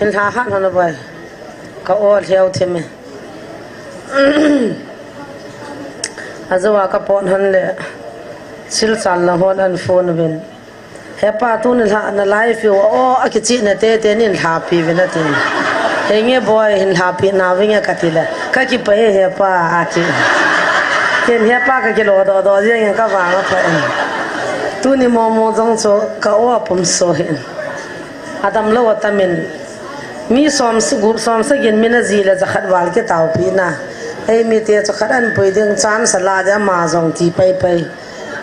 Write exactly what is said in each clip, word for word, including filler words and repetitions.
Hin lha hat hon a boi. Ka o lheu thim e. Ajoa ka pot hon le. Silchal na hon an phone uvin. He pa, tuni lha na live u o, akichih na tete nin lhapi uvin ati. Henge boi, hin lhapi na vinge kati le. Ka kipah e he pa ati. Ken he pa ka kilo doh doh jeng ka vang a pha e. Tuni momo jong chu ka o a pum so hin. Adam lou a tamin. Mi som s-, gup som sagin mi na ji le jakhat val kitao pi na. Ei mi te chu khat an pui ding chance la de ama jong ti pai pai.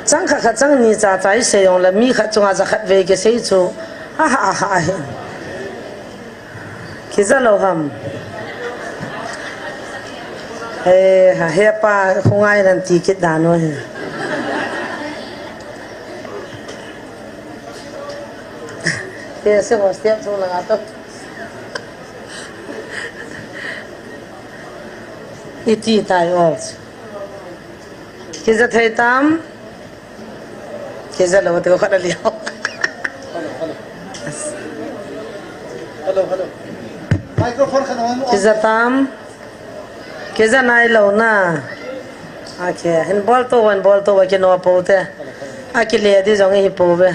Chang khat khat chang ni cha cha i sei jong le mi khat chunga jakhat vei kisei chu. Aha, aha, ahi. Kija lou ham. Eh, ha, he pa, khungai nan ti kit dan u hi. He se hostel chung langa to. Iti tai o. Kija thei tam. Kija lou te khat a liao. Hello, hello. Microphone khat on. Kija tam. Kija nai lou na. Okay, hin bol to, hin bol to, kino po te. Akile di jong hi po ve.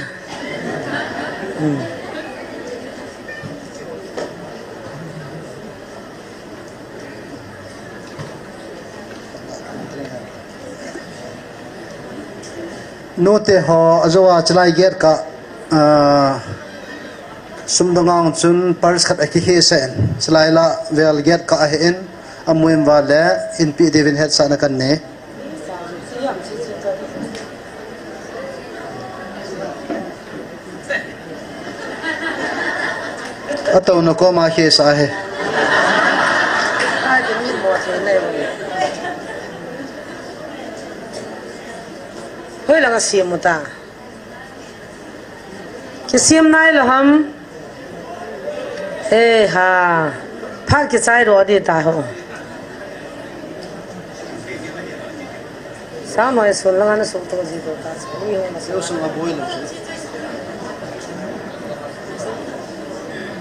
Hmm. Nute ho, ajoa chilai gate ka, ah, sum dong ang chun purse khat akihe sen. Chilai la vel gate ka ahin, amuin vale, inpi divin het sa na kan ne. Ato na ko ma khe sa he. Hoi langa siam u ta. Kisiam nai lou ham. Eh ha. Phat kichai ro di ta ho. Sa noi sun langa na suk to ji to ta. Ni ho na sa. Yo sun a boi lo.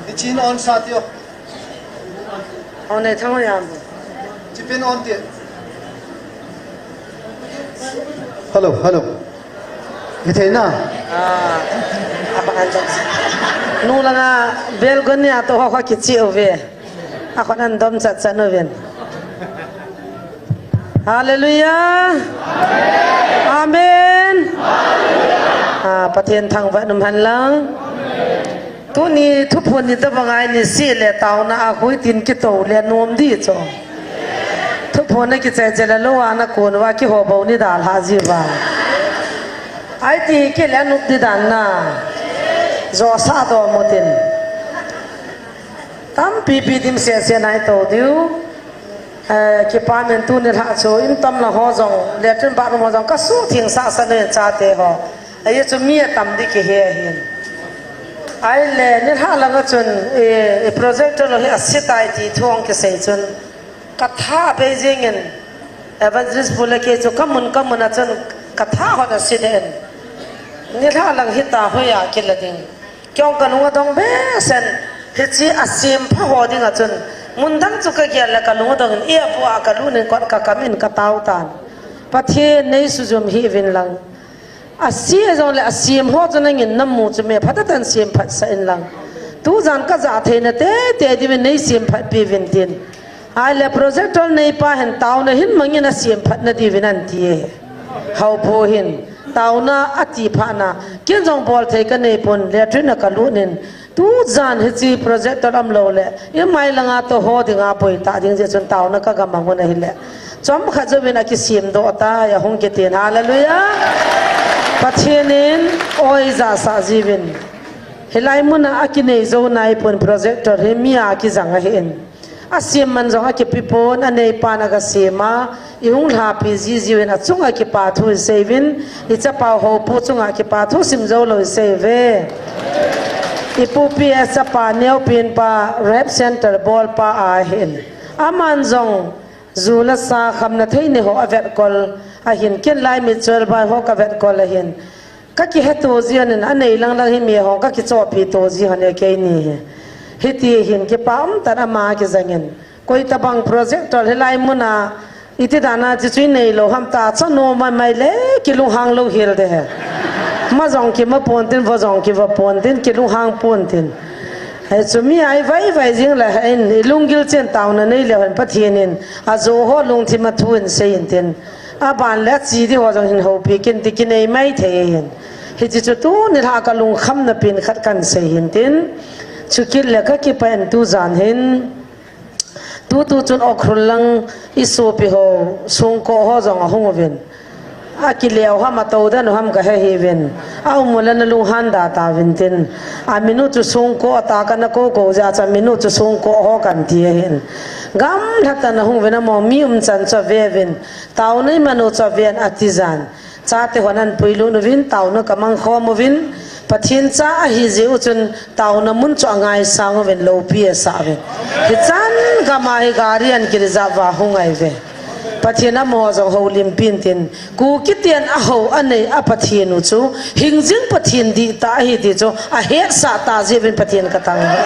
Di chin on sa tio. On nei thang ya. Chipin on ti. Hello, hello. Hithei na. Ah. Apa kan tak. Nu langa balcony a to ho kichi uve. Akhon an dom chat chat nu vin. Hallelujah. Amen. Ah, Pathen thangvah in um hen lang. Tuni thuphon ni tabang ahi, ni si le taona a hui tin kito le nom di cho. Thuphon na kichai chai le lou a na kon uva kiho bou ni dalha ji uva. Ahi ti kile nup di dan na. Jo sa do mo tin. Tampi pi dim se se nai to diu. Eh, kipamin tuni lha chu in tam la ho jong, latrine bathroom ho jong, ka su thing sa sa ne chate ho. Ahi chu mi atam di kihe hin. Ahi le, ni lha langa chun, eh, eh, projector lo hi asi tai ti thu ong kisei chun. Ka tha Beijing in, Evangelist Pu le kei chu ka mun ka mun a chun, ka tha ho na si den. Ni lha lang hi ta hoi a kila ding. Kei jong ka lung adong behseh in, hiche a sempha ho dinga chun, mun dang chu ka gel le ka lung adong in, e a bu a ka lut in kot ka kam in ka tao tan. Pathen nei sujum hih uvin lang. A se jong le a sem ho chu nangin na mu chu me phatah in semphat sah in lang. Tujan ka ja theina tete diuvin nei semphat pi uvin tin. Ahi le projector neipa hin taona hin mangin a semphat na diuvin ahin ti e. Haupu hin taona ati phat na, ken jong bol thei ka nei pon, latrine a ka lut in, tujan hiche projector um lou le, i mai langa to ho dinga boi ta ding jeh chun taona ka ga mang un ahi le. Chomkhat jouvin a kisem doh ta, a hung kiten, hallelujah. Pathen in oi ja sah jiuvin. Hilai mun a a kinei jou nai pon projector hi mi a kijang ahi in. A sem man jong a kipe pon, a neipan a ga sem a, i hung lhapi ji jiuvin a chunga kipa thu i sei uvin, i chapa Haupu chunga kipa thu sim jou lou i sei uve. I pupi a chapa neopen pa rehab center bol pa ahin. Aman jong ju le sa khamna thei nei ho a vetkol ahin, ken lai mi chol bai ho ka vetkol ahin. Ka kihe to ji hon in, a nei lang lang hi mi ho ka kichopi to ji hon e keini hi. Hiti hin kipa um tan ama kijangin. Koi tabang projector hilai muna iti dana chi chui nei lo ham ta cha no mai mai le kilunghang lo hel de he. Ma jong kima pon tin, va jong kiva pon tin, kilunghang pon tin. Hei chu mi ai vai vai jing le hin i lunggil chen tauna nei le hin Pathian in ajo ho lungthim a thu in sei in tin. Aban le chi di ho jong hin hopi kin ti kinei mai thei hin. Hiti chu tuni lha ka lungkhamna pin khat kan sei hin tin. Chukit le ka kipa en tu jan hin. Tutu chun Ukhrul lang i sopi ho, sungko ho jong ahung uvin. Akileo ham ato dan u ham ka he hi uvin. A um u le na lunghan da ta uvin tin. Amin u chu sungko ata ka na ko ko ja cha min u chu sungko ho kan ti ahin. Gamlha tah in ahung uvin amaho mi um chan chu ave uvin. Taona i man u chu aven ati jan. Chate hon an puilut uvin, taona ka mang khom uvin, Pathen cha ahi jeh u chun taona mun chu angaisang uvin, lopi asah uvin. Hichan gam a hi gari an ki reserve va hung ai ve. Pathen amaho jong houlimpi in tin, Kuki ten aho anei a Pathen u chu, hingjing Pathen dihtah ahi ti chu, ahetsah tah jeh uvin Pathen ka thangvah.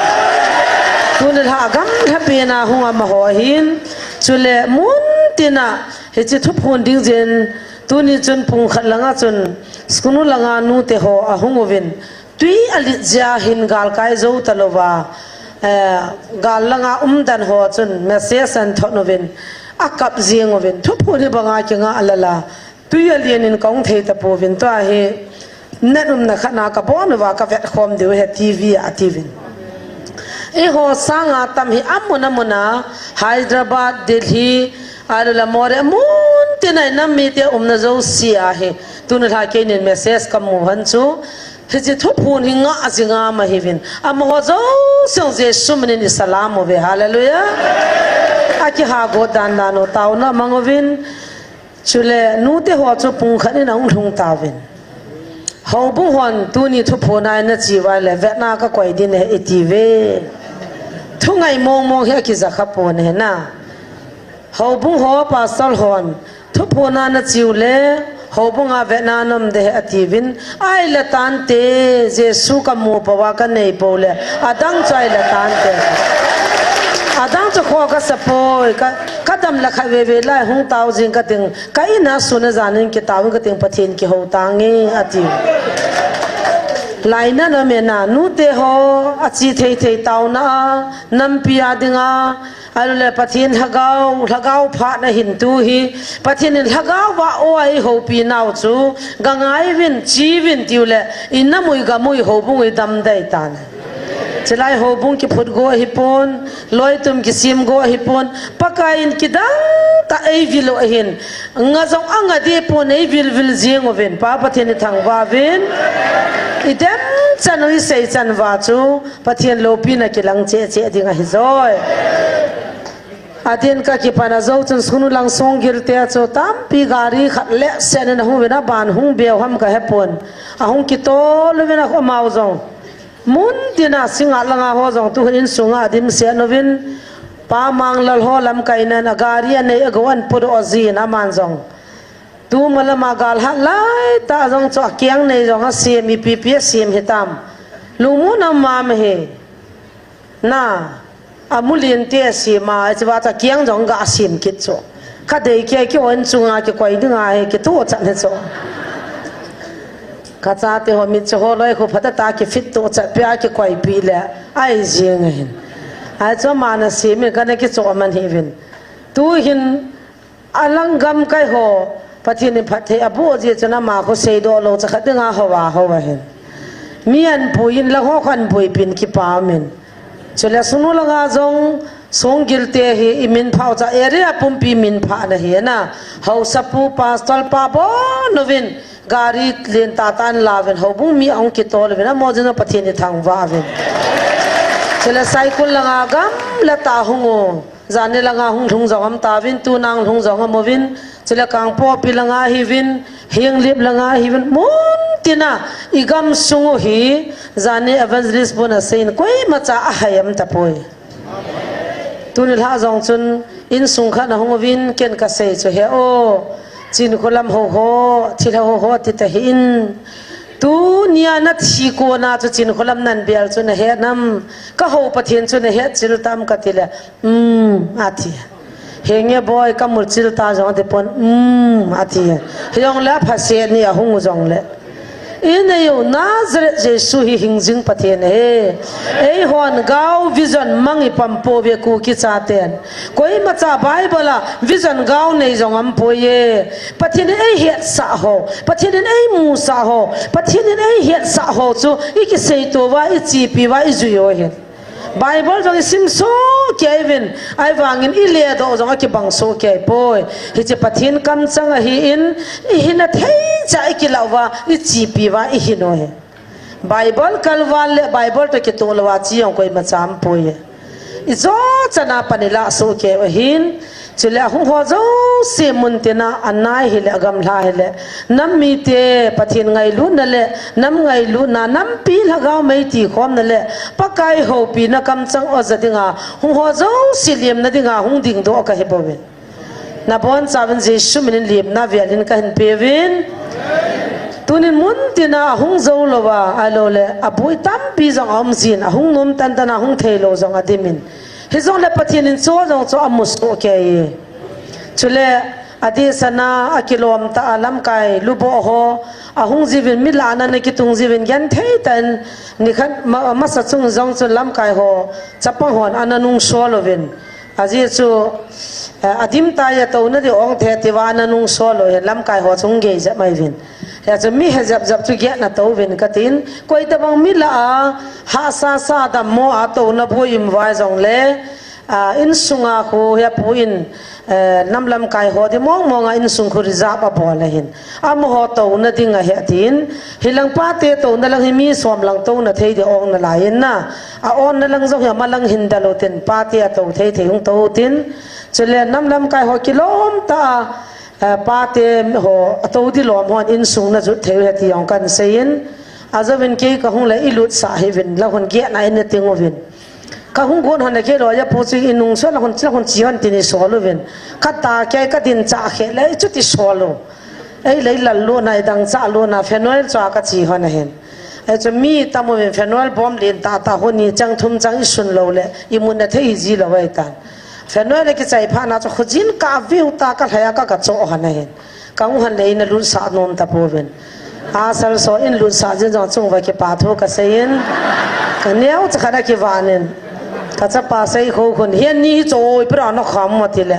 Tuni lha gamlha pen a hung amaho ahin, chule mun tin a, hiche thuphon ding jeh in, Tuni chun pung khat langa chun, school langa nute ho ahung uvin, tui alet jeh a hin galkai jou talouva, eh, gal langa umdan ho chun message an thot uvin, akap jeng uvin, thuphon hi banga kinga lala, tui alen in kahung thei tapouvin tua hi, Net umna khat na ka bon uva ka vet khom diu ahi T V a ati uvin. Eiho sanga tam hi amun amun a Hyderabad, Delhi, ahilou le Moreh mun tin a i nam mite umna jouse a hi. Tuni lha keinin message ka mu hon chu. Hiche thuphon hi ngah jing a ma hi uvin. Amaho jouse Jesu minin i salam uve. Hallelujah. Akiha got dan dan u taona mang uvin. Chule, nute ho chu pung khat in ahung lhung tauvin. Houbung hon tuni thuphon a na che uva le, vetna ka koi ding ahi iti uve. Thu ngai mong mong hi akija kha pon ahi na. Houbung ho pastor hon, thuphon a na che u le, houbung a vetna na um ding ahi ati uvin, Ai la tante, Jesu ka mu pou a ka nei pou le, adang chu ai la tante. Adang chu kho ka sa poi, ka, ka dam la khat veve lai hung tao jing ka ting, ka in a sun a jan in kitao in ka ting Pathen kihou tange, ati. Lainat na mena, nute ho, ache thei thei taona a, nampi a dinga, Ahilou le Pathen lhagao, lhagao phatna hin tu hi, Pathen in lhagao va o a i houpi nau chu, ga ngai uvin, che uvin tiu le, i nam u i gam u i houbung u i dam dei tan. Chulai houbung kiphut go ahi pon, loitum kisem go ahi pon, Pakai in kidang tah ei vil u ahin, nga jong anga deh pon ei vil vil jing uvin, Pa Pathen i thangvah uvin, i dem chan u i sei chan uva chu, Pathen loupina kilang cheh cheh ding ahi joi. Adin ka kipan a jou chun school lang sung gil te a chu tampi gari khat le sen in ahung uvin aban hung beu ham ka he pon. Ahung kitol uvin a amau jong. Mun tin a singa langa ho jong tu in sunga adim sen uvin. Pa Manglal ho lamkai nan a gari anei a go an put u ajin aman jong. Tu malama gal hat lai ta jong chu akiang nei jong asem, ipi pi asem hitam. Lungmon a um mama hi. Na, amu lien te asem a, chuva chu akiang jong ga asem kit chu. Ka dei kia kihon chunga kikoi dinga hi kitoh chat hi chu. Ka chate ho mit chu holoi khu phatah a kifit toh chat pia kikoi pi le. Ai jing ahin. Ai chu ama na sem in ka na kichoh man hi uvin. Tu hin Alang gamkai ho, Pathen in phatthei aboh jeh chun ama khu seidoh lou chakhat dinga hou a hou ahin. Mi an pui in lang ho khan pui pin kipa um in. Chule sunu langa jong song gil te hi i min phah u chu area pumpi min phah na hi na. Haosapu pastor pa bon uvin gari lien tah tah an la uvin houbung mi ahung kitol uvin amaho jong Pathen i thangvah uvin. Chule Saikul langa gamla tah hung u. Jani langa hung lhung jong um tauvin, tuna hung lhung jong um uvin, chule Kangpokpi langa ahiuvin, Henglep langa ahiuvin, mun tina i gamsung u hi, jani evangelist pun asei in, koima cha ahai um tapoi. Tuni lha jong chun, insung khat ahung uvin, ken kasei chu he o, Chinkholam ho ho, thilha ho ho, ti tahih in, Tunia nathi kona chu Chinkholam nan bel chu nahet nam, ka hou Pathen chu nahet chil tam ka ti le, um, ati. Henge boi, ka mu chil ta jong ati pon, um, ati. Hijong le apha se ni ahung u jong le. Inei u Nazareth Jesu hi hing jing Pathen ahi. Eihon gao vision mang i pam pouve Kuki chaten. Koimacha Bible a vision gao nei jong um poi e. Pathen in eihetsah ho, Pathen in eimusah ho, Pathen in eihetsah ho chu i kiseito uva, i chepi uva, i jui u ahin. Bible jong i sim soh kei uvin, ahivangin i ledoh jong akibang soh kei poi. Hiche Pathen kamchang ahin, i hinna thei cha i kilah uva, i chepi uva, i hin u ahi. Bible kalval le Bible toh kitoh louva che jong koimacha um poi. I jo chan a pan i lah soh kei u ahin, chule ahung ho jouse mun tina, anai hile, agamla hile, nam mite Pathen ngailutna le, nam ngailutna, nampi lhagao mei tikhomna le, Pakai houpina kamchang oja dinga, hung ho jouse lemna dinga, hung dingdoh kahi bouve. Nabonchauvin Jesu minin lemna velin kahin peuvin. Tunin mun tina ahung jou louva, ahilou le, aboi tampi jong aum jin, ahung nom tantan a hung thei lou jong adimin. Hijongle Pathen in chu jong chu amu soh kei e. Chule, adeh sana, akilom tah a lamkai luboh ho, ahung jiuvin mi lahna ana kitung jiuvin genthei tah in, nikhat ma-, masa chung jong chun lamkai ho, chapang hon ana nungsol uvin. Ajeh chu, eh, adim tai a touna di ong thei tia ana nungsol u hin lamkai ho chung gei jep mai uvin. Hijeh chun mi hejep jep chu gei na tou uvin katin, koi tabang mi lah a, hahsa sa dammo a touna boi um uva jongle, ah, insunga khu hi apu in, eh, nam lamkai ho di mong mong a insung khu reserve abol ahin. Amaho touna ding ahi atin, hilang pate touna lang hi mi som lang touna thei di ong nalai in na. A onna lang jong hi ama lang hin dal utin, pate atou thei thei hung tou utin. Chule nam lamkai ho kilom tah a, eh, pate ho atou di lom hon insung najut thei u ahi ti jong kahin seiyin. Ajouvin kei kahung le i lutsah hih uvin, la hon gei na in na ting uvin. Kahung gon hon le kei loi a pu chu i nungsol a hon, la hon che hon tin i sol uvin. Kata kei kadin chah khe le i chuti sol u. Ei lei lal lona, i dangchah lona, phenol chu a kache hon ahin. Ei chu mi tam uvin phenol bom len tah tah hon ni chang thum chang i sun lou le, i mutna thei hi ji lou ahitan. Phenol a kichai phat na chu khojin ka viu ta ka lhai a ka, kacho hon ahin. Kahung hon le in a lutsah nom tapouvin. Asal so in lutsah jin jong chung uva kipa thu kaseiyin. Ka neo cha khat a kivan in. Ka chapa sei kho khun. Hian ni hi choi pura na kham mo ti le.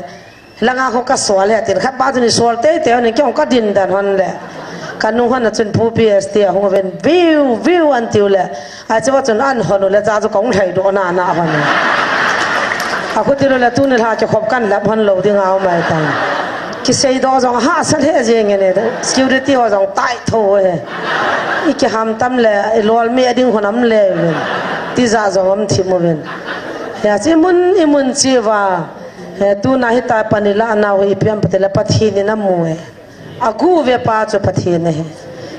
Langa ho ka sol le tin khat pa tin sol tei tei ni kong ka din dan hon le. Ka nu hon a chun pu P S T a hung uvin viu, viu an tiu le. A chu va chun an hon u le cha chu kong lhai do na na hon. A khu ti lo le tuni lha kikhop kan lap hon lou ding a um ahitan. Kisei do jong hahsa le jeng e ne. Security ho jong tai tho he. I kiham tam le, i lol mi a ding hon am le uvin. Tija jong um thim uvin. Hijeh chun i mun, i mun che uva. He, tuna hitia pan i lah nau hi ipi ham ati le Pathen in amu e. Agu ve pa chu Pathen ahi.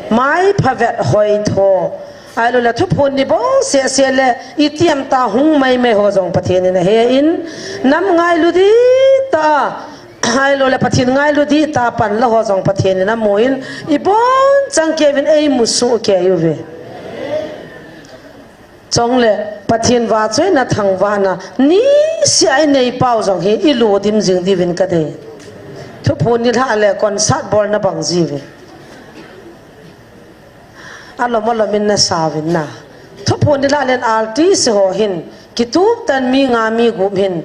Mai pha vet hoi tho. Ahilou le thuphon ni bou seh seh le i tiam ta hung mai mai ho jong Pathen in ahe in. Nam ngailu di ta. Ahilou le Pathen ngailu di ta pan la ho jong Pathen in amu in. I bon chang kei uvin ei mu soh kei uve. Chule, Pathen vahchoina thangvahna, niseh a i nei pau jong hi, i lo dim jing diuvin ka dei. Thuphon nilhah le concert bolna bang jiuve. Alom alom in na sauvin na. Thuphon nilhah le artist ho hin, kitup tah in mi nga mi gup hin,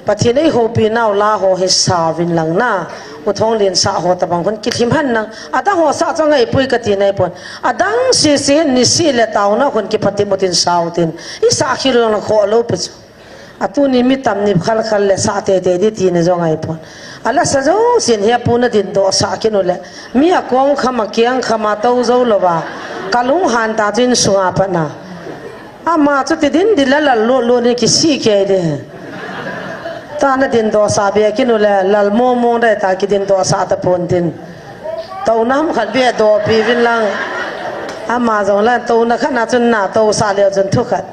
Pathen ei houpi nau la ho hi sauvin lang na. U Thonglen sah ho tabang khun kilhim hen lang. Adang ho sah chu angai poi kati nai pon. Adang sese niseh le taona khun kipatep utin sa utin. I sah khel lang la kho lou pi chu. Atuni mi tam ni khal khal le sah tei tei di tina jong ahi pon. Ala sa jousen hi apu na dindoh sah kit u le. Mi akong kham a kiang kham a tou jou louva. Ka lunghan ta chu insunga pat na. Ama chu ti din din la lal lut lut ni kisih kei di. Ta na dindoh sah be kit u le lal mong mong dai ta kidindoh sah tapon tin. Touna ham khat be doh pi uvin lang. Ama jong la touna khat na chun na tou sah leu chun thu khat.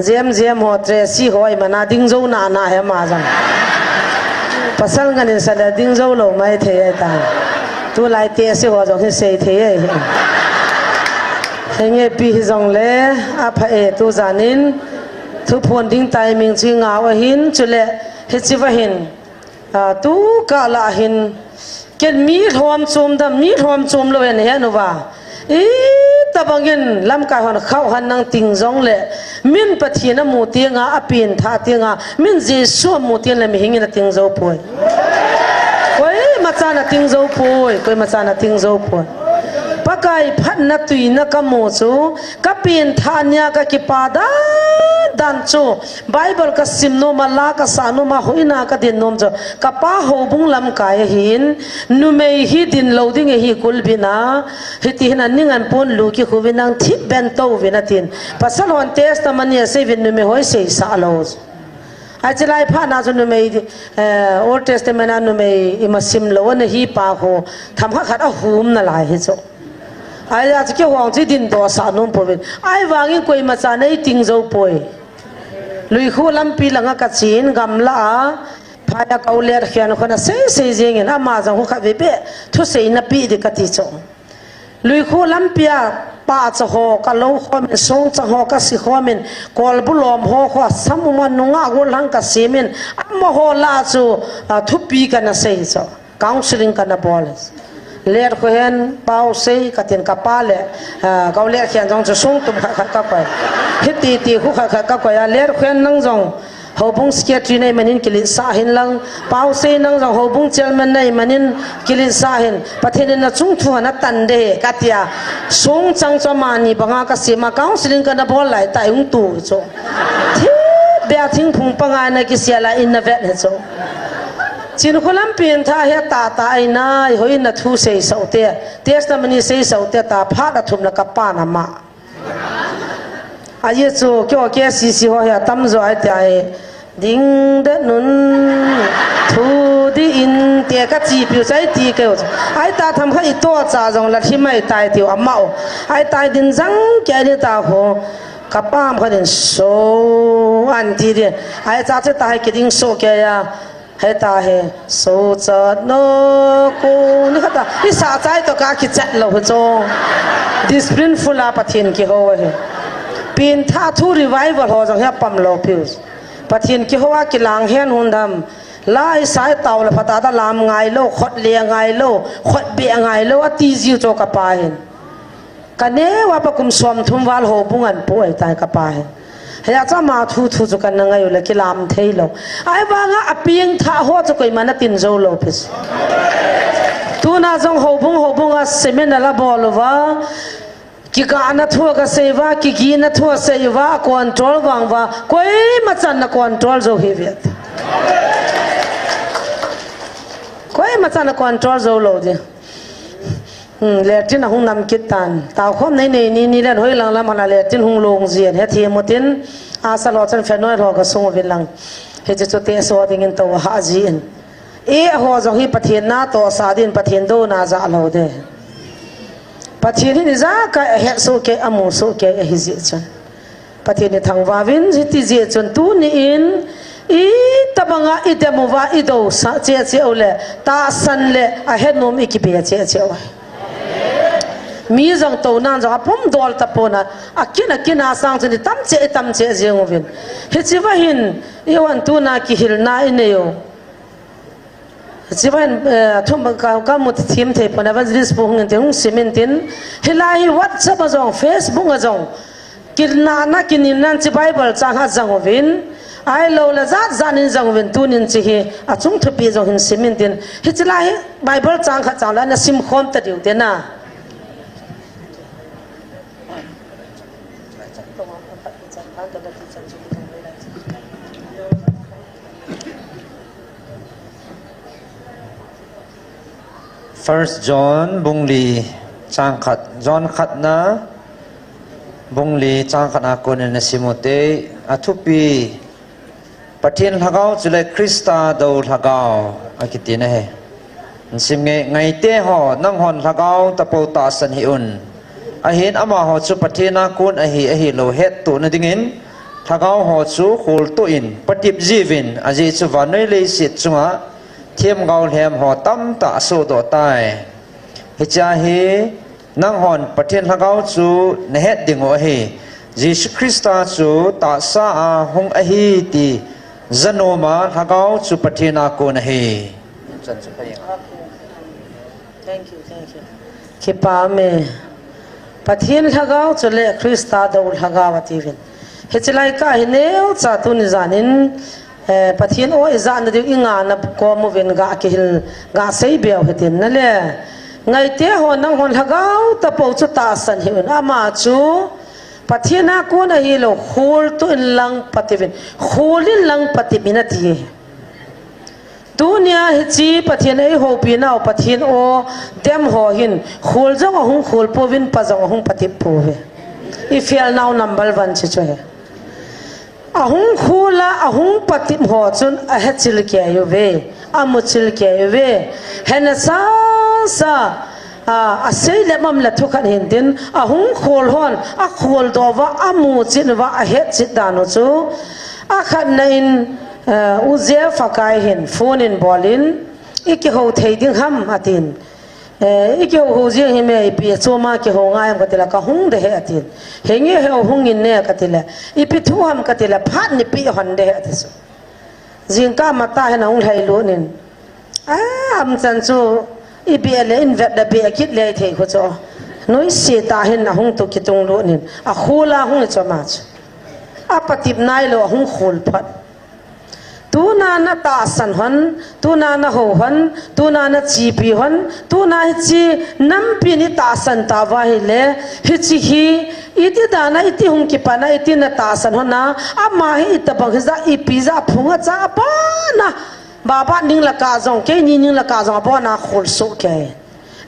Jem jem ho Tracy ho i mana ding jou na na he ama jong. Pasal ngan in sa le ding jou lou mai thei ai ta. Tulai Tracy ho jong hi sei thei ai. Henge pi hijongle, apha e tu janin, thuphon ding timing chu ngau ahin, chule, hichiva hin, a, tu kah lah hin, ken mi lhom chom dam, mi lhom chom lou en hen uva. Itobangin lamkai hon khau han nang ting jongle, min Pathen amu tenga, apen tha tenga, min Jesu amu tengle mihing in ating jou poi. Koima chan ating jou poi, koima chan ating jou poi. Pakai phatna tuina kamu chu, kapen tha nia kakipa dan dan chu, Bible kasim nom a, la kasah nom a, hoina kadin nom chu, kapa houbung lamkai ahin, numei hi din lou ding ahi kulbin a, hiti hin aning an pon lu kikhuvin nang thip ben touvin atin. Pasal hon testimony asei uvin numei ho iseisah lou. Ahi chilai phat na chu numei, eh, Old Testament a numei ima sim lou ana hi pa ho, themkhat khat ahum nalai hi chu. Ahia chu kihong chu idin doh sah nom pouvin. Ahivangin koima chan eiting jou poi. Luikhu lampi langa kachen gamla a, phai a kau let khen khon asei sei jengin, ama jong khu khat vei beh, thusei napeh ding kati chu. Luikhu lampi a pahcha ho kalou khomin, songchang ho kasi khomin, kolbu lom ho kho, sam um a nungah gollhang kasemin, amaho lah chu, a, thupi kana sei chu. Counseling kana bol. Let khu hen, pau sei, katin kapa le, a, kau let khen jong chu song tum khat khat kakoi. Hiti ti khu khat khat kakoi a, let khu hen nang jong, houbung secretary neimanin kiletsah hin lang, pau sei nang jong houbung chairman neimanin kiletsah hin, Pathen in nachung thu ana tan de, katia, songchang chu amani banga kasem a, counseling kana bol lai tai hung tu chu. Thip beh a thingphung panga na kisel a in na vet hi chu. Chinkholam pen tha hi tata ahi nai, hoina thu seisah u te, testimony seisah u te, ta phat athum la kapa na ma. Ahi chu, keiho K C C ho hi atamjo ahi tia hi, ding det un, thu dih in, tia kachepiu chu ahi ti keiho chu. Ahi ta themkhat itoh cha jong la thim ahi tai tiu amau. Ahi ta hi din jang kei ni ta ho, kapa ham khat in so, an ti di. Ahi cha chu ta hi kiding so kei a. Heta hi, so chat no ko, ni khata, isa chai to ka kichat lou hi chu. Discipline full a Pathen kiho hi. Pen tha thu revival ho jong hi apam lou piu. Pathen kiho a kilang hen hun dam. La isa tao le phata ta lam ngai lou, khut le ngai lou, khut be ngai lou, ati jiu chu kapa hin. Kaneo a pa kum som thum val houbung an pu ahi tai kapa hi. Hia chu ama thu thu chu kana ngai u le kilam thei lou. Ahivanga apeng tha ho chu koiman atin jou lou pis. Tuna jong houbung houbung a seminar la bol uva. Kigahna thu kasei uva, kigihna thu asei uva, control vang uva. Koima chan na control jou hi vet. Koima chan na control jou lou di. Hmm, letrin ahung nam kit tan. Tao khom nei nei ni ni len hoi lang lam hana letrin hung long jin. He thi mutin. Asa lo chan phenoi lo ka sung uvin lang. He chu chu te so dingin to ha jin. E ho jong hi Pathen na tohsa din Pathen douna ja lou de. Pathen hi ni ja ka he so ke amu so ke ahi ji chun. Pathen hi thangvah uvin, hiti jeh chun tuni in, itobanga idem uva, idou sah cheh cheh u le, tahsan le, ahenom ikibe cheh cheh u. Mi jong tounan jong apum dol tapon a, akin akin a sang chun itam cheh, itam cheh jeng uvin. Hichi va hin, i wan tuna kihilna inei u. Chibai, eh, thum ka, ka mu thim thei pon evangelist pu hung in tin hung sim in tin. Hilai hi WhatsApp a jong, Facebook a jong. Kinahna, kinimnan chi Bible chang khat jang uvin. Ahilou le jat jat in jang uvin tunin chi hi. Achung thupi jong hin sim in tin. Hichi lai hi Bible chang khat chang le na sim khom ta diu te na. First John bung li chang khat, John khatna bung li chang khatna kon in na sim u te, athupi Pathen lhagao chule Christa dou lhagao akiti na he. Sim nge ngaite ho, nanghon lhagao tapou tahsan hih un. Ahin amaho chu Pathen a kon ahi, ahilou hettoh na dingin, lhagao ho chu kholtoh in patep jiuvin, ajeh chu vannoi leiset chunga themgao lhem ho tamtah asohdoh tai. Hichea hi Nanghon Pathen Lhagao chu nahet ding u ahi. Jesu Christa chu tahsa a hung ahi ti janom a Lhagao chu Pathen a kon ahi. Chan chu pha jeng. Thank you, thank you. Kipa me. Pathen Lhagao chu le Christa dou Lhagao ati uvin. Hiche lai ka hi neocha tuni jan in, eh, Pathen o ijat na diu i ngana kom uvin ga kihil, ga sei beu hitin na le. Ngaite ho nanghon Lhagao tapou chu tahsan hih un. Ama chu Pathen a kon ahilou, khol to in lang patep in, khol in lang patep in ati. Tunia hiche Pathen eihoupi nau, Pathen o dem ho hin, khol jong ahung khol pouvin, pa jong ahung patep pouve. I fail nau number one chu chu ahi. Ahung khol a, ahung patep ho chun ahechil kei uve, amuchil kei uve. Hena sasa, a, asei le mam le thu khat hintin, ahung khol hon, akhol doh uva, amuchit uva, ahetchit dan u chu. Akhatna in, eh, U Jeff Akai hin phone in bol in, "I kihou thei ding ham?" atin. "Eh, i kihou hou jeng him e, ipi achom a kihou ngai am?" kati le, "Kahung de he," atin. "Henge he, hung in ne," kati le, "Ipi thu ham?" kati le, "Phat nipi hon de he," ati chu. Jingkah matah hin ahung lhai lut in, "Ah, amchan chu i beh le in vet le beh kit le thei khu chu. Noise tah hin ahung tu kitung lut in, akhol a hung i chu ama chu. Apatep nailou, ahung khol phat. Tuna na tahsan hon, tuna na hou hon, tuna na chepi hon, tuna hiche nampi in i tahsan tauva ahile, hiche hi iti dan a, iti hung kipan a, iti na tahsan hon a, ama hi itobang hija, ipi ja, phung acha, abon a, Baba ning lakah jong, keini ning lakah jong, abon a khol soh kei.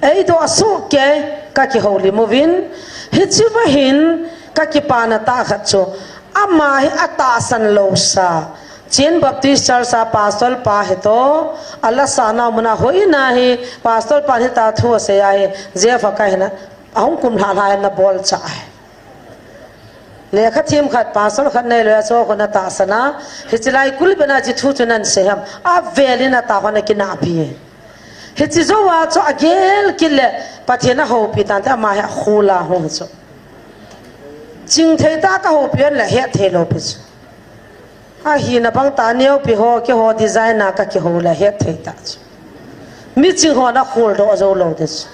Eidoh soh kei, ka kihoulim uvin, hiche va hin ka kipana tah khat chu, ama hi atahsan lou sa. Chin Baptist Church a pastor pa hi to, ala sa nau mun a hoi na hi, pastor pa hi ta thu asei a hi, Jeff Akai hin a, ahung kum lha lha hin ana bol cha ahi. Lekha thim khat, pastor khat neilou a chu khun atahsan a, hiche lai kulbeh na hiche thu chu nan sei ham, avel in atah hon akinahpi. Hiche jou a chu agel kit le, Pathen ahoupi tante, ama hi akhol a hung hi chu. Chingthei tah a kahoupi hon le het thei lou pi chu. Ahina bang tah neopi ho, keiho design a ka kihou le het thei tah chu. Miching hon akhol doh jou lou ti chu.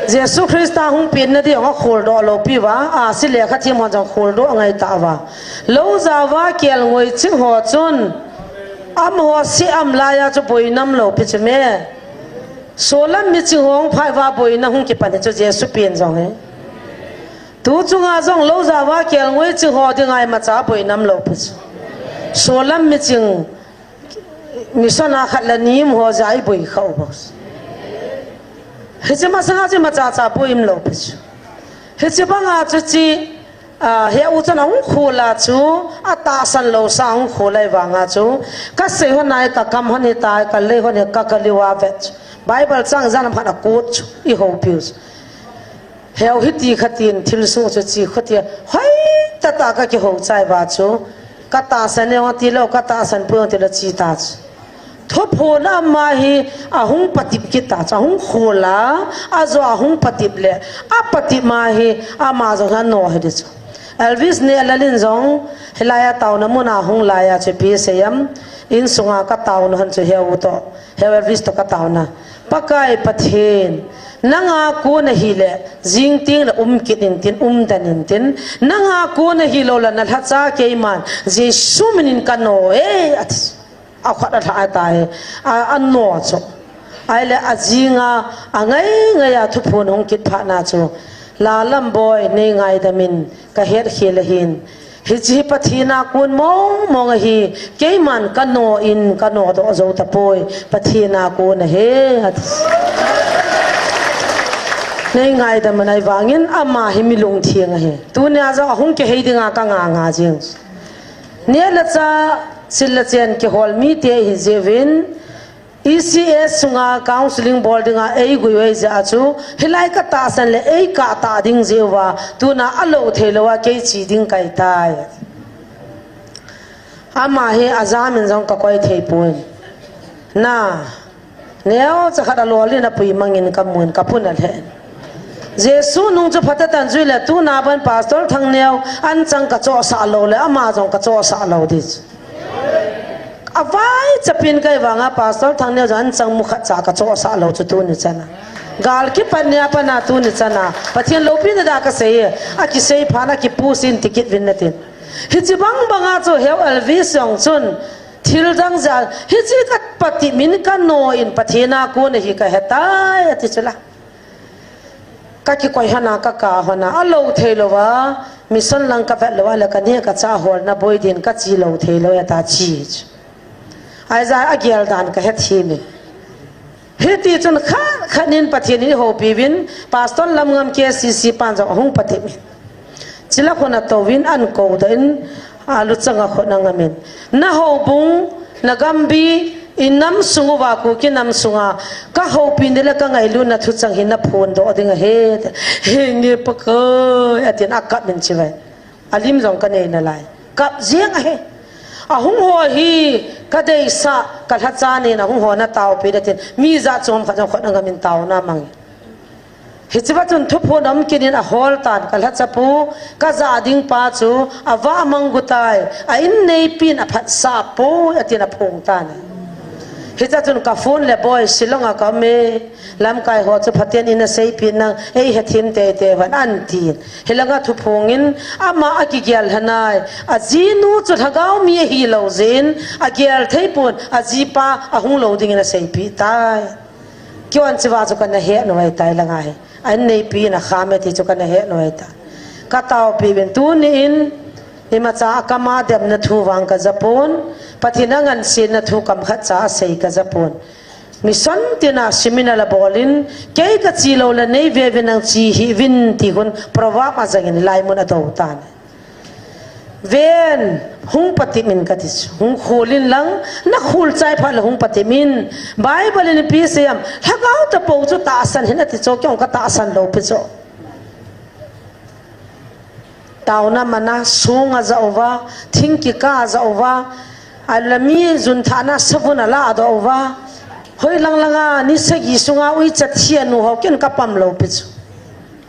Jesu Christa hung pen na ding akhol doh lou pi uva, ahsi lekha thim hon jong khol doh angai tah uva. Lou ja uva kelngoi ching ho chun, amaho se am lai a chu boinam lou pi chu me. Solam miching ho hung phai uva boina hung kipan hi chu Jesu pen jong hi. Tu chunga jong lou ja uva kelngoi ching ho ding a imacha boinam lou pi chu. Solam miching mission a khat le ni um ho ja i boi kha u bou. Hiche masanga chu imacha cha boium lou pi chu. Hiche banga chu chi, a, he u chan ahung khol a chu, atahsan lou sa ahung khol a ahivanga chu, ka sei hon a hi, ka kam hon hi ta, ka lei hon hi ka, ka liu a vet chu. Bible chang ijat ham khat a quote chu, i houpiu chu. Heu hiti khatin thilsoh chu chi khuti a, hoi tah tah ka kihou chai uva chu, ka tahsan e ong tilou, ka tahsan poi ong tilou chi ta chu. Thuphon ama hi ahung patep kit ta chu, ahung khol a, ajo ahung patep le, apatep ma hi ama jong hi ano hi di chu. Elvis Nehlal in jong, hilai a taona mun a hung lai a chu ipi asei em, insunga ka taona hon chu heu toh, heu Elvis toh ka taona. Pakai Pathen, nanga kon ahile, jing teng le um kit intin, um den intin, nanga kon ahilou le na lhacha keiman, Jesu min in ka no e, ati. Akhut alha tai, a, ano chu. Ahile ajing a, angai ngai a thuphon hung kit phat na chu. Lalam boi, nei ngaidam in, ka het khel ahin. Hiche hi Pathen a kon mong mong ahi, keiman ka no in, ka no doh jou tapoi, Pathen a kon ahi, ati. Nei ngaidam in ahivangin ama hi mi lungtheng ahi. Tunia jong ahung kihei dinga ka nga nga jing. Neh le chah, sil le chen kihol mite ihi jeh uvin, E C S sunga counseling bol dinga eigui u ahi jeh a chu, hilai ka tahsan le eikah tah ding jeh uva, tuna alou thei lou a kei che ding kahi tai. Ama hi ajam in jong ka koi thei poi. Na, neocha khat alol in apui mangin ka mun, ka pun alhen. Jesu nung chu phatah tan jui le tuna ban Pastor Thangneo anchang ka chohsah lou le ama jong ka chohsah lou ding chu. Avaichapin kei vanga Pastor Thangneo jong anchang mukhat cha ka chohsah lou chu tuni chana. Gal kipat nia pana tuni chana Pathen loupina da ka sei e. Akisei phat a kipuisin tikit vin natin. Hichi bang banga chu heu Elvis jong chun thil dang jal hichi ka pati min ka no in Pathen a kon ahi ka hetai ati chula. Ka kikoi hana ka ka hana a lou thei lou a mission lang ka vet lou a le ka ne ka cha hol na boi din ka chi lou thei lou eta chi. Aija a gel dan ka het hi mi. Hiti chun khat khat nin Pathen in houpi vin Pastor Lamngam K C C pan jong hung pati mi. Chila khona tovin an ko da in a luchang a khona ngamin. Na houbung, na gambi, i nam sung uva Kuki nam sunga ka houpi ni le ka ngailu na thuchang hi na phun doh ding ahi. He ni pakai atin a kap min chivai. A lim jong ka nei na lai. Kap jeng ahi. A hung ho hi ka deisa ka lhacha nin a hung ho na taupi da tin. Mi ja chom khat jong khona ngamin tauna mang. Hichiva chun thuphon om kinin a hol tan ka lhacha pu, ka ja ding pa chu, a va mang gu tai, a in neipi in a phat sa pu, a tin a phung tan. Hicha chun ka phone le boi Shillong a ka me, lamkai ho chu phaten in a seipi nang, ei he thim te te van an tin. Hilanga thuphung in, ama a kigel hanai, a jinu chu lhagao mi a hi lo jin, a gel thei pun, a jipa a hung lo dingin a seipi tai. Kion chiva chu kana he noi tai langa he. An neipi na kha me ti chu kana he noi ta. Ka taupi bin tuni in, imacha a kama dem na thu vang ka japon, Pathen a ngan sin na thu kam khat cha a sei ka japon. Mission tina seminar la bolin, kei ka chi lo la nei ve ve nang chi hi vin ti hun proverb a jangin lai mun a do tan. Ven, hung patim in ka ti chu. Hung khul in lang, na khul chai phat le hung patim in. Bible in ipi sei am, lhagao tapo chu tahsan hin a ti chu, kei jong ka tahsan lou pi chu. Tauna mana, sung a ja uva, thing kika a ja uva, a la mi jun thana savun a la a do uva. Hoi lang langa, ni sagi sunga uicha thi a nu ho ken ka pam lou pi chu.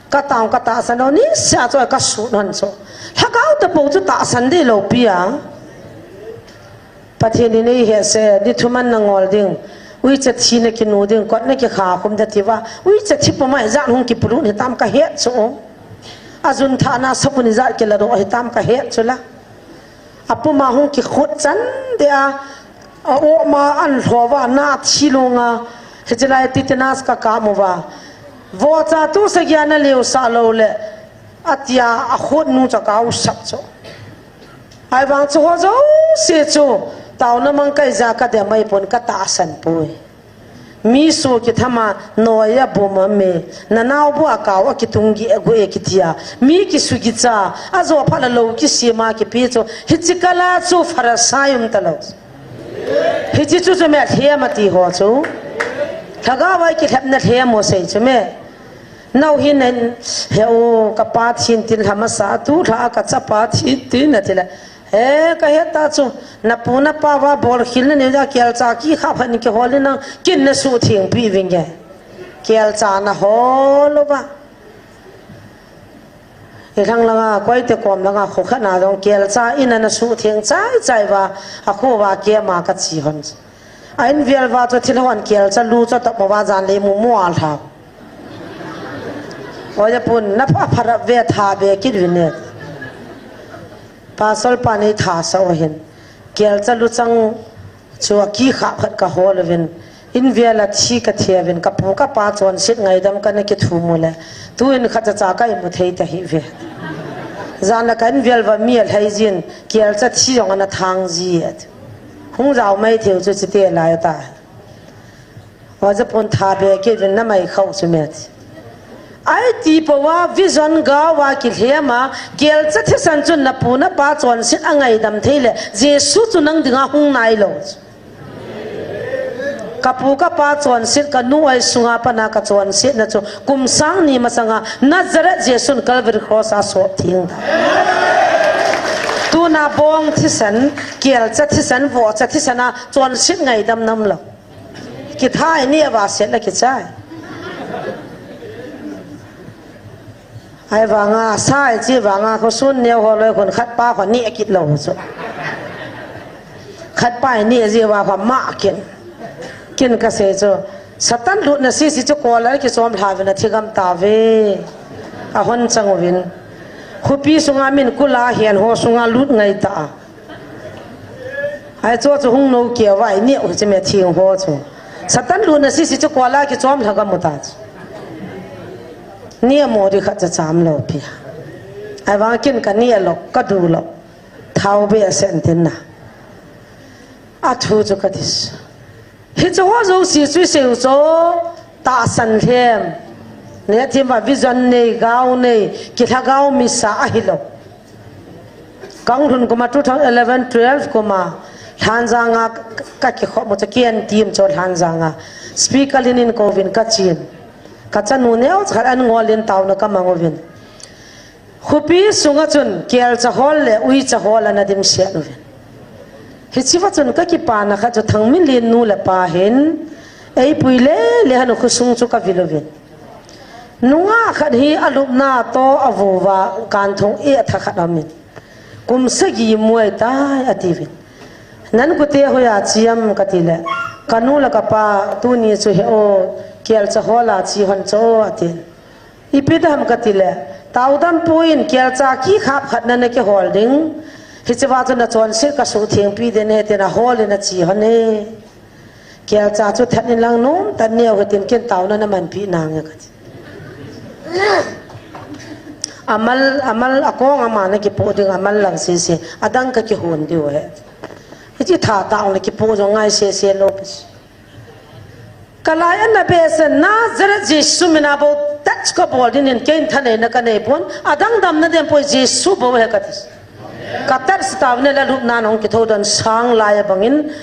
Ka tang ka tahsan lou, ni sia chu ka su non chu. Lhagao tapo chu tahsan dei lou pi a. Pathen in ei he se, ni thuman na ngol ding. Uicha thi na kinu ding, kot na kikha khum da ti va. Uicha thi puma hi jat hung kipulut hi tam ka het chu. A jun thana sapun hi jat kila do hi tam ka het chu la. A puma hung kikhut chan de a, a oma an lhova na thi lunga, hichilai tetanus ka kamu va. Vocha tu sagia na liu sa lo le, atia a khut nu cha ka u sap chu. Ai vang chu ho jo se chu, tauna mang kai ja ka de mai pon ka tahsan poi. Mi su kithama noya buma me, nanao bu a kau a kitung gi gu e kitia. Mi kisugi cha, a jo phala lo kisima kipi chu, hichi kala chu Pharisai um ta lo. Hichi chu chu me lhem a ti ho chu. Lhagao vai kilhepna lhem mo sei chu me. Nau hin nen, he u, ka pa thin tin lhama sa tu lha ka chapa thin tin a ti la. He, ka het ta chu, na pu na pa va bol khil na neu ja kel cha ki kha phan ki hol in nang kin na su thing pi ving ge. Kel cha na hol lo va. I thang langa, koi te kom langa, khu kha na dong kel cha in na su thing chai chai va, a khu va ke ma ka chi hon. A in vial va chu thil hon kel cha lu cha tap ma va jan le mu mu al tha. Oja pun, na pha pha ra ve tha be kit vin ne. Pastor pa nei tha sa o hin. Kel cha lu chang chu a ki kha phat ka hol vin. In vial a thi ka thia vin. Ka pu ka pa chon sit ngaidam ka na ki thu mu le. Tu in kha cha cha ka i mu thei ta hi ve. Jan la ka in vial va mi a lhai jin. Kel cha thi jong ana thang ji et. Hung jau mai theu chu chi te lai ta. Oja pun tha be kit vin na mai khau chu met. Ai ti po va vision ga va ki lhem a, kel cha thisan chun na pu na pa chon sit a ngaidam thei le, Jesu chu nang dinga hung nai lo. Ka pu ka pa chon sit ka nu ai sunga pana ka chon sit na chu kum sang ni ma sanga Nazareth Jesu Calvary Cross a sop thing ta. Tuna bong thisan, kel cha thisan, vo cha thisan a chon sit ngaidam nam lo. Kithai ni a va set la kichai. Ahivanga, sa ichi vanga, khosun neo ho loi khun khat pa kho ni akit lou chu. Khat pa ni ji va kho ma kin. Kin kasei chu. Satan lutna sisi chu kola kichom lha uvin athi gam tave. Ahon chang uvin. Khopi sunga min kula hian ho sunga lut ngai ta. Ai chu chu hung no kia vai ni u chi me thing ho chu. Satan lutna sisi chu kola kichom lha gam ta chu. Ni amo ri khat cha cham lou pi. Ahivang kin ka ni alou, ka du lou. Thau be a sen tin na. Athu chu ka dis. Hiche ho jouse chu i sei u chu tahsan lhem. Neothim va vision nei, gao nei, kilhagao misa ahi lou. Ka hung lhun kum a two thousand eleven twelve kum a Lhanjang a ka kikhop u chu K N T M chu Lhanjang a. Speaker lin in kou vin ka chin. Ka chanu neo cha khat an ngol in taona ka mang uvin. Khopi sunga chun kelcha hol le uicha hol ana dimset uvin. Hiche va chun ka kipana khat chu Thangminlen nu le pa hin eipui le le han khosung chu ka vil uvin. Nungah khat hi alupna toh avu va kan thong e a tha khat amin. Kum sagi muai tai ati uvin. Nan kute hoiya chiam ka ti le. Ka nu le ka pa tuni chu he o kelcha hol a chi hon cho ati. Ipi dam ka ti le, tao dam puin kelcha ki khap khat na na kihol ding. Hiche va chu na chonset ka suhthengpi den e, tin ahol in achi hon e. Kelcha chu that in lang nom, tan neo ka tin ken taona na manpi nange ka ti. Amal, amal akong ama na kipoh ding, amal lang sese, adang ka kihon diu he. Hiche tha taona kipoh jong ngai sese lou pi. Ka lai ana behseh Nazareth Jesu mina bou touch ka bol dingin kein thaneina ka nei pon, adang damna dem poi Jesu bou he ka ti. Ka touch tau ne la lupna nong kitho don sang lai abangin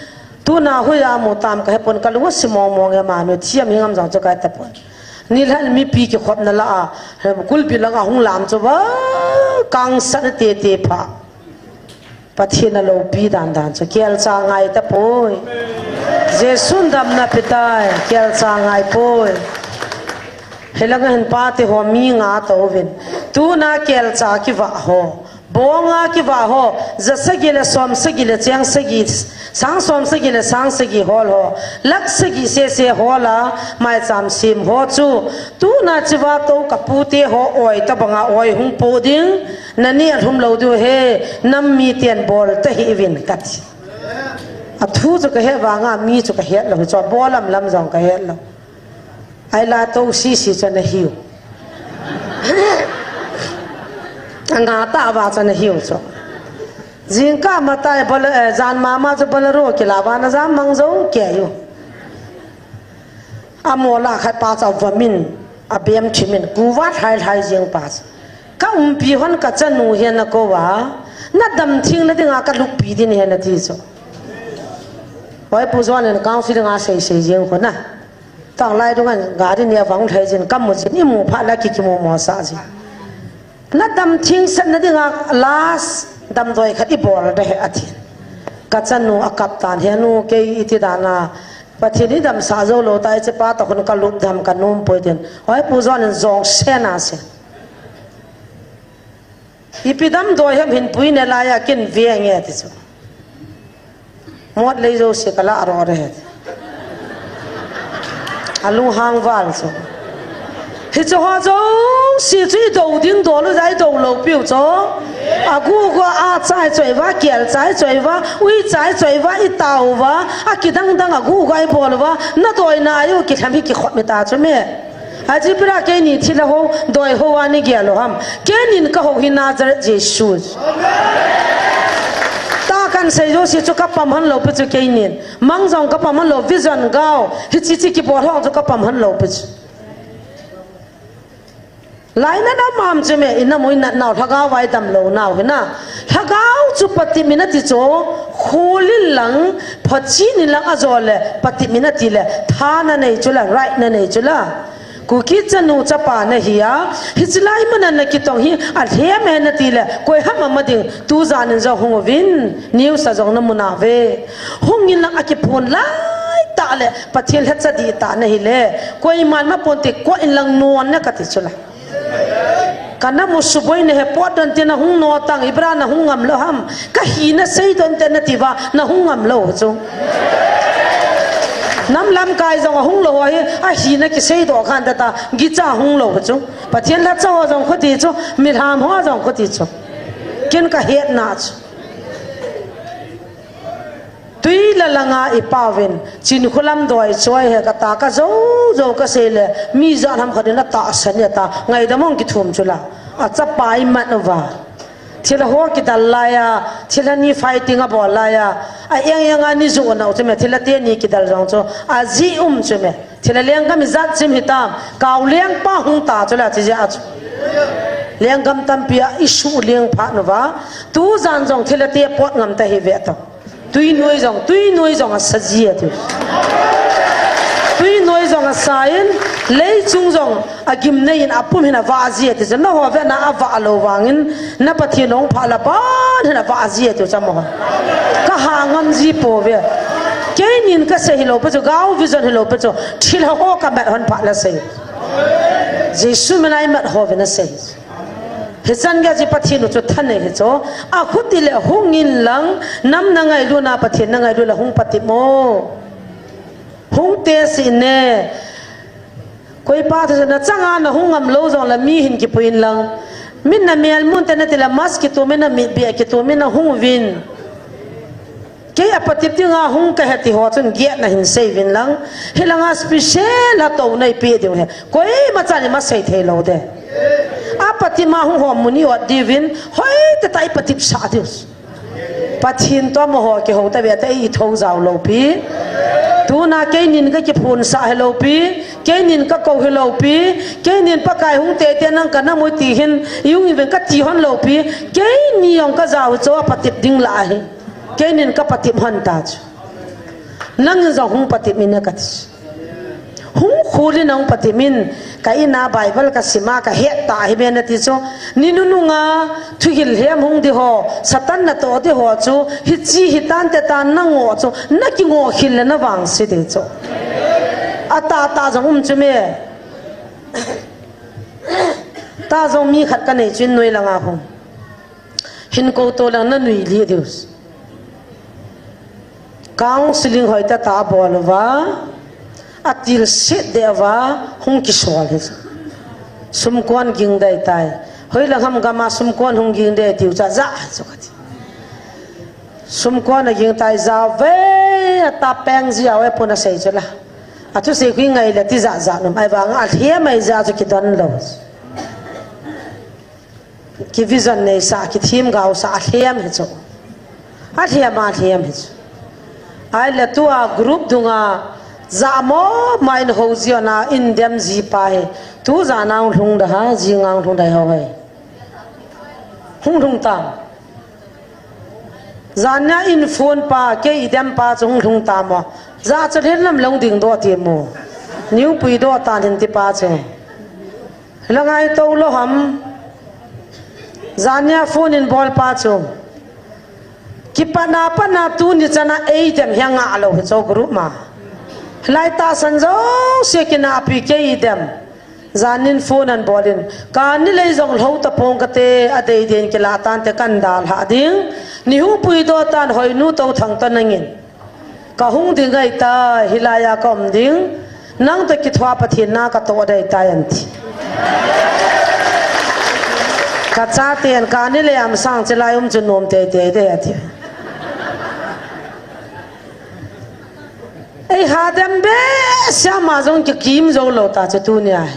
tuna hoiya mu tam ka he pon ka lung a si mong mong e manu thiam hi ngam jong chu ka ta pon. Nilhah mipi kikhopna la a kulpi lang a hung lam chu va kang sat tete pha. Pathen a loupi dan dan chu kelcha ngai ta poi. Jesun damna pe tai, kelcha ngai poi. Helanga hin pate ho mi nga touvin. Tuna kelcha kivah ho. Bonga kivah ho. Jasagi le somsagi le chengsagi. Sang somsagi le sangsagi hol ho. Lakhsagi sese hol a. Maicham sem ho chu. Tuna chiva tou ka pute ho oi tabanga oi hung po ding. Nani alhum lou diu he, nam mi ten bol ta hih uvin ka ti. Athu chu ka he vanga, mi chu ka het lou, chu bol lam lam jong ka het lou. Ai la tou sisi chu na hiu. Anga ta va chu na hiu chu. Jingkah matai bol, eh, jan mama chu Bolero kila va na jam mang jo ke yu. Amo la khat pa chu vamin, abem thimin, kuva thlai thlai jing pa chu. Ka umpi hon ka chanu hian a ko a, na dam thing na dinga ka luppi din hian a ti chu. Hoi pu John in counseling a sei sei jing ko na. Tang lai dungan gari nia vang thei jin ka mu jin i mu pha la ki ki mu mo sa jin. Na dam thing sat na dinga last damdoi khat i bol da he a ti. Ka chanu a kap tan he nu kei i ti dan a. Pathen i damsah jou lou ta, hiche pa toh khun ka lup dam ka nom poi tin. Hoi pu John in jong sen a sen. Ipi damdoi ham hin pui ne lai a kin ve nge ti chu. Mot lei jouse ka la ro re. A lunghang val chu. Hiche ho jouse chu i do ding dol u jeh a i do lou piu chu. A gu gu a chai choi va, kel chai choi va, ui chai choi va, i tau va, a kidang dang a gu gu a i bol va, na doina a i u kitham hi kikhop mi ta chu me. A chi pira keini thil a ho, doi ho a ni gel u ham. Keinin ka ho hi Nazareth Jesu. Ta kan sei jouse chu ka pam han lou pi chu keinin. Mang jong ka pam han lou, vision gao, hichi chi kibol hong chu ka pam han lou pi chu. Lainat am am chu me, i na mu i nat nau, lhagao vai dam lou nau hi na. Lhagao chu patep in a ti chu, khul in lang, phachin in lang a jo le, patep in a ti le, tha na nei chu la, right na nei chu la. Kuki chanu chapa na hi a, hichi lai mun a na kitong hi, a lhem e na ti le, koi ham a ma ding, tu jan in jong hung uvin, news a jong na mu na ve. Hung in lang a kiphun lai ta le, Pathen lhacha di ta na hi le, koiman ma pon ti ko in lang nuan na ka ti chu la. Kana mu suboi na he pot don te na hung no tang, ibra na hung ngam lo ham. Ka hina sei don te na ti va, na hung ngam lo chu. Nam lamkai jong a hung lo ho hi, a hina kisei do khan ta ta, gicha hung lo chu. Pathian la cha ho jong khuti chu, milham ho jong khuti chu. Ken ka het na chu. Tui la langa i pauvin, Chinkholam doi choi he ka ta ka zo zo ka sei le, mi ja nam khat in a ta san ya ta, ngaidam ong kithum chu la, a chapa i mat uva. Thilha ho kidal lai a, thilha ni fighting a bol lai a, a eng eng a ni zu na u chu me, thilha te ni kidal jong chu, a ji um chu me. Thilha lenggam i jat chim hitam, kau leng pa hung ta chu la chi ja chu. Lenggam tampi a i su leng pha nu va, tu jan jong thilha te pot ngam ta hi ve ta. Tui noi jong, tui noi jong a sa ji a ti. Tui noi jong a sa in, lei chung jong a gim nei in a pum hin a va ji a ti. Chu na ho ve na a va lo vangin, na Pathian ong pha la ban hin a va ji a ti cha mo. Ka ha ngam ji po ve. Kei nin ka sei hi lo pe chu, gau vision hi lo pe chu, thilha ho ka mat hon pha la sei. Jesu min a i mat ho ve na sei. Hichan gei a chi Pathian u chu thanei hi chu. A khuti le hung in lang, nam na ngailu na Pathian na ngailu le hung patep mo. Hung te si ne. Koi pa thu na changa na hung ngam lo jong la mi hin kipui in lang. Min na mel mun te na ti la mas kitu min na mi bia kitu min na hung vin. Kei a patep dinga hung ka he ti ho chun giat na hin sei vin lang. Hi langa special a to nei pi ding he. Koima chan i ma sei thei lo de. A patep ma hung ho muni ot di vin. Hoi te ta i patep sa diu. Pathian to mo ho ke ho ta ve ta i tho jau lo pi. Tuna kei nin ka kiphun sa he lo pi. Kei nin ka ko he lo pi. Kei nin Pakai hung te te nang ka na mu ti hin. Yung i ven ka ti hon lo pi. Kei ni ong ka jau cho a patep ding la he. Kei nin ka patep hon ta chu. Nang in jong hung patep in a ka ti. Hung khul in hung patep in ka in a Bible ka sim a ka het ta hi be na ti chu. Ni nunung a thuhil hem hung di ho, Satan na to di ho chu, hi chi hi tan te tan na ngo chu, na ki ngo khil le na vang si di chu. A ta ta jong um chu me. Ta jong mi khat ka nei chu in noi langa hung. Hin ko to lang na nui li diu. Counseling hoi ta ta bol uva. A til set de uva hung kisol hi. Sumkon ging dai tai. Hoi lang ham gama sumkon hung ging dai tiu cha ja chu ka ti. Sumkon a ging tai ja ve a ta peng ji a ve puna sei chu la. A thu sei khui ngai le ti ja ja num ai vang a hliam ai ja chu kidon lo. Ki vision nei sa, ki thim gau sa, a hliam hi chu. A hliam, a hliam hi chu. Ai le tua group dunga, ja mo, ma in ho ji ona, in dem ji pa hi. Tu ja nang hlung da ha, ji ngang hlung da ho hai. Hung hlung tam. Jan nia in phone pa, kei i dem pa chu hung hlung tam mo. Ja chu hlen lam long ding do ti mo. Niu pui do tan hin ti pa chu. Langai to lo ham. Jan nia phone in bol pa chu. Kipana pana tuni chana ei dem hi a nga lo hi cho group ma. Lai ta san jo se kina pi kei dem. Jan nin phone an bol in. Ka ni lei jong lo ta pong ka te a dei den kila tan te kan dal ha ding. Ni hung pui do tan hoi nu to thang to nangin. Ka hung ding ngai ta, hilai a ka um ding. Nang to kithua Pathian na ka to dai ta an ti. Ka cha ten ka ni le am sang chi lai um chu nom te te de a ti. Ei ha dem be sia ma jong ki kim jo lo ta chu tu ni ai.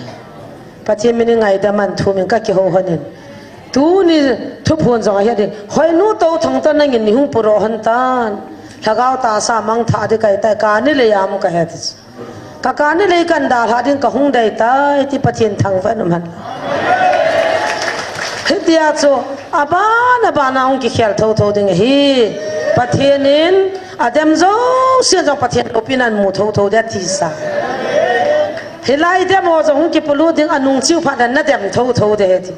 Pathian min ngai da man thu min ka ki ho honin. Tuni thuphon jong a hi a ding. Hoi nu to thong to nangin ni hung puro hon tan. Lhagao ta sa mang tha di kai tai ka ni le yam ka he ti. Ka ka ni le kan da lha ding ka hung dai tai ti Pathian thang va num han. Hitia chu aban aban a hung ki khel tho tho ding hi. Pathian in a dem jo sia jong Pathian lo pin an mu tho tho dia ti sa. Hilai dem ho jong hung ki pulu ding a nung chiu phat na dem tho tho de he ti.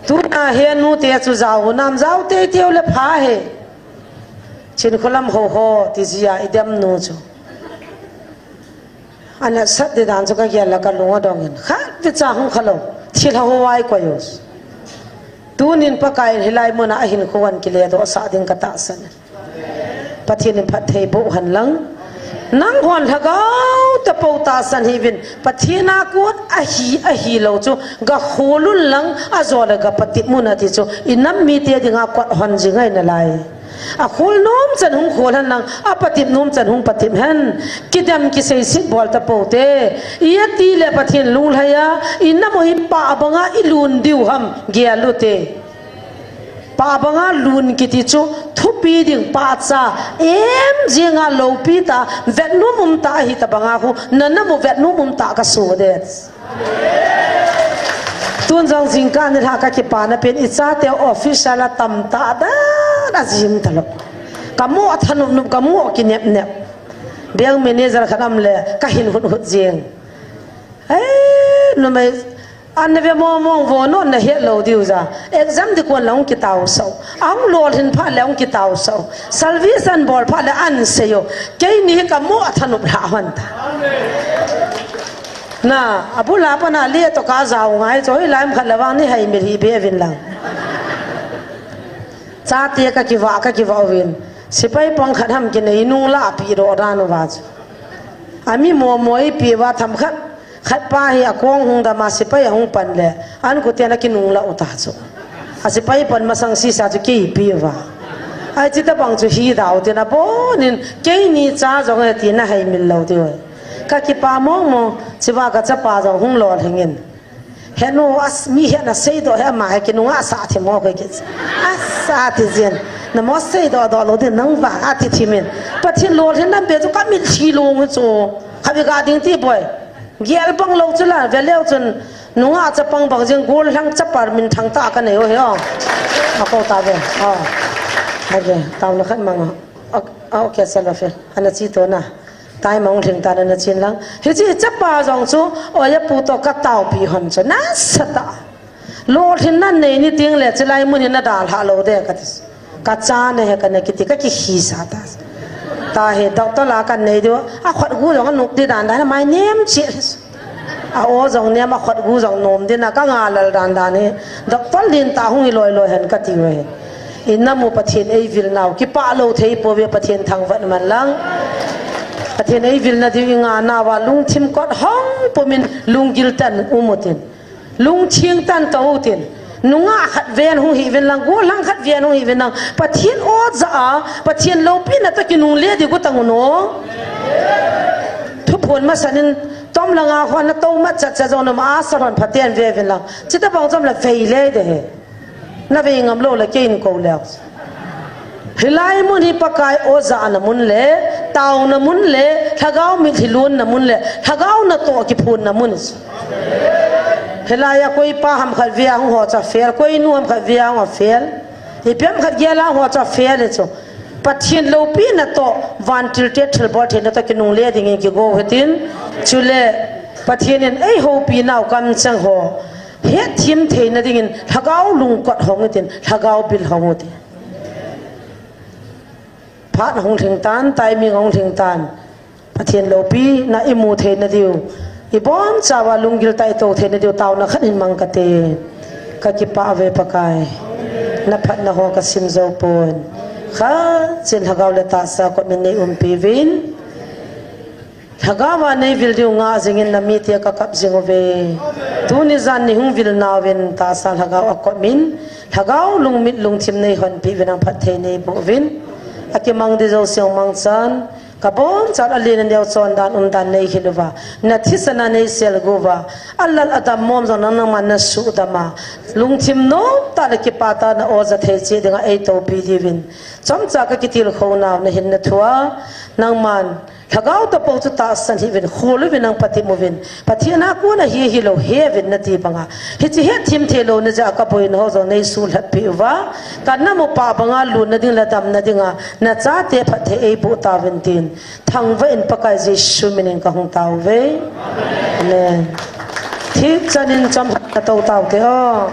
Tuna he nu te chu jao nam jao te teu le pha he. Chin kholam ho ho ti jia i dem nu chu. Ana sat de dan chu ka gel la ka lung a dong in. Khat ti cha hung kha lo. Thilha ho vai koi us. Tunin Pakai in hilai muna ahin khuan kile doh sah ding katahsan. Pathen in phatthei boh hen lang. Nanghon lhagao tapou tahsan hih uvin. Pathen a kon ahi, ahilou chu. Ga khol un lang, ajole ga patep un ati chu. I nam mite dinga kot hon jing ahi nalai. Akhol nom chan hung khol hen lang, apatep nom chan hung patep hen. Kidem kiseiset bol tapou te. Iti le Pathen lunglhai a, i nam u hi pah banga i lun diu ham, gel u te. Pah banga lun kiti chu, thupi ding pahcha, em jenga loupi ta, vet nom um ta ahi ta banga khu, na nam u vet nom um ta ka so det. Tun jong jingkah nilhah kakipana pen, i chate office a la tamtah dan ajim talou. Ka mo a thanop nop, ka mo a kinep nep. Bank manager khat aum le, kahin hut hut jing. Eh, numei, an nave mo mong vo non nahet lou diu ja. Exam ding kon la hung kitao sah u. Ahung lolhin phat le hung kitao sah u. Salvation bol phat le ahin sei u. Keini hi ka mo a thanop lha hon ta. Na, abul a pat na le to ka jao ngai chu, hilai mun khat le vang ni haimil hih be uvin lang. Chate kakivah, kakivah uvin. Sepai pang khat ham kinei nung la api doh dan uva chu. Ami mo mo ipi uva themkhat, khat pa hi akong hung dam a sepai ahung pan le, an kuten akinung la u ta chu. A sepai pan masang sisa chu kei ipi uva. Ai, chuti bang chu hi dau tin abonin, keini cha jong e tina haimil lou diu. Kakipah mong mong, chua ka chapa jong hung lolhing in. Henu as, mi hena seidoh he ama he kinunga sa thim ho koi kit. Asa ti jin. Na mo seidoh doh lou ding nang va ati thim in. Pathen lolhin nam be chu ka mitlhi long chu. Khatvei ga ding ti boi. Gel bang lou chu la, ve leu chun. Nunga chapang bang jing gollhang chapar minthang tah kanei u hi o. Ako ta ve. O. Hage, taona khat mang o. Ok, ok, salofe. Ana chi to na. Taima hung lhing tan ana chin lang. Hiche chapa jong chu, oi, apu to ka taopi hon chu, nasatah. Lolhinna nei ni ting le, chulai mun hin nadalha lou de kati. Ka cha ne he kana kiti, kakikhi sa ta. Tahi, doctor la kanei diu, akhut gu jong anop di dan dan, mai nem chi. A o jong nem, akhut gu jong nom dina, ka ngalal dan dan hi. Doctor lentah hung hi loi loi hen kati u hi. I nam u Pathen eivil nau, kipah lou thei pouve Pathen thangvah man lang. Pathen eivil na diu i ngah nauva lungthim kot hong pumin lunggil tah in um utin. Lungthim tah in tou utin. Nungah khat ven hung hih uvin lang, gollhang khat ven hung hih uvin lang. Pathen o ja a, Pathen loupina toh kinungle ding u tang u no. Thuphon masan in tom langa hon na tou mat chat chat jong nom a, sa hon phaten ve uvin lang. Chuti bang jom la vei le de he. Na vei ngam lou le kei in kou leu. Hilai mun hi Pakai o jana mun le, taona mun le, lhagao mitlhi lonna mun le, lhagao natoh kiphonna mun. Hilai a koi pa ham khat vea hung ho cha fail, koi nu ham khat vea hung a fail. Ipi ham khat gel a hung ho cha fail e chu. Pathen loupina toh, vantil te thilbol theina toh kinungle dingin kigo u hitin. Chule, Pathen in eihoupi nau kamcheng ho. Hetthem theina dingin lhagao lungkot hong utin, lhagao bil hong utin. Phat hung lhing tan, timing hung lhing tan. Pathen loupina imu theina diu. Ibonchauva lunggil tah in itou theina diu taona khat in mang kate. Kakipah uve Pakai. Na phatna ho kasim jou pon. Khat chin lhagao le tahsa kot min nei umpi uvin. Lhagao a nei vil diu ngah jingin na mite ka kap jing uve. Tuni jan ni hung vil nauvin tahsa lhagao a kot min. Lhagao lungmit lungthim nei honpi uvin nang phatthei nei boh uvin. Akimang di jouse mangchan. Ka bonchauva alen aneo chondan umdan nei hil uva. Na thisan a nei selguh uva. Alal adam mom jong nang nangman na suhdam a. Lungthim nomtah le kipah tah a na o ja thei cheh dinga ei toupi diuvin. Chomcha ka kitilkhou nau na hinna thua. Nangman. Lhagao tapou chu tahsan hih uvin, khol uvin nang patep uvin. Pathen a kon ahi hilou, he uvin nati banga. Hiche hetthem thei louna jeh a ka boina ho jong nei suhlhat peh uva. Ka nam u pah banga lutna ding le damna dinga, na chate phatthei ei boh tauvin tin. Thangvah in Pakai Jesu min in ka hung tao uve. Amen. Thipchan in chomkhat na tou taute o.